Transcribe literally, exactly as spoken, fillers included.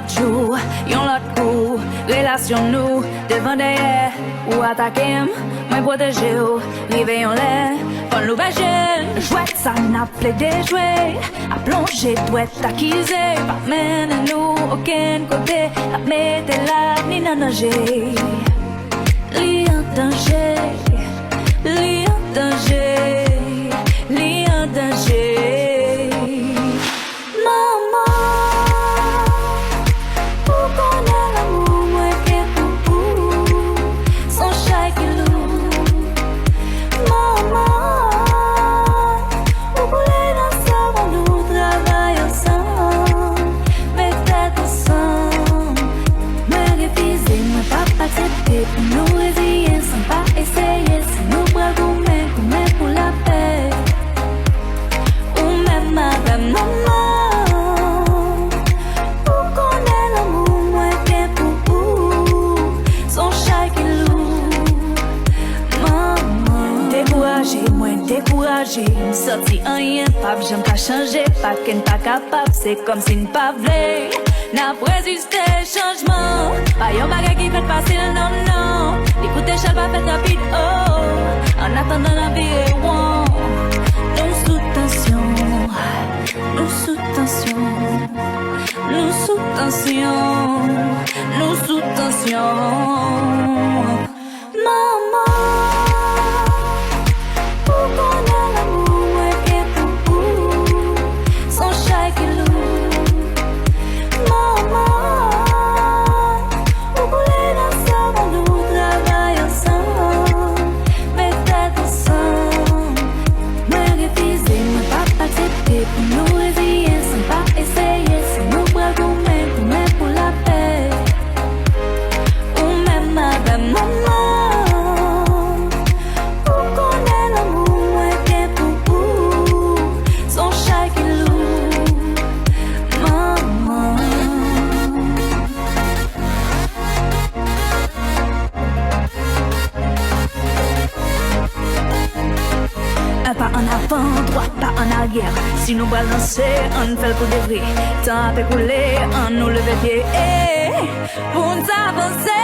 Jou, yon lòt kou, relasyon nou, devan dèyè, ou atake m, mwen pwoteje w, rive yon lè, fò nou bèje l. Jwèt sa n ap plede jwe, ap lonje dwèt akize, pa mennen nou okenn kote, ap mete lavni nan danje. Li an danje, li an danje, li an danje. Manman, ou konnen lanmou mwen gen pou ou, s on chay ki lou. Manman, ou koule nan san pou nou travay ansanm, met tèt ansanm. Mwen refize, mwen p ap aksepte pou nou reziyen san pa eseye. Si nou pral goumen, goumen pou lapè. Ou menm avè m, manman, ou konnen lanmou mwen gen pou ou, s on chay ki lou. Manman. Dekouraje, mwen dekouraje, m santi anyen p ap janm ka chanje, pa ke n pa kapab, se kòmsi n pa vle. N ap reziste chanjman, pa yon bagay ki fèt fasil, non, non. Li koute chè, l pa fèt rapid, oh. Annatandan, n ap vire won. Nou sou tansyon, nou sou tansyon, nou sou tansyon, nou sou tansyon. Manman, ou konnen lanmou mwen gen pou ou, s on chay ki lou. Manman, ou koule nan san pou nou travay ansanm, met tèt ansanm. Mwen refize, mwen p ap aksepte pou nou reziyen san pa eseye. Si nou pral goumen, goumen pou lapè. Ou menm avè m, manman, ou konnen lanmou mwen gen pou ou, s on chay ki lou, manman. Un pas en avant, trois pas en arrière. Si nou pral danse, ann fè l pou de vre. Tan ap ekoule, ann nou leve pye. Eh, pou n avanse.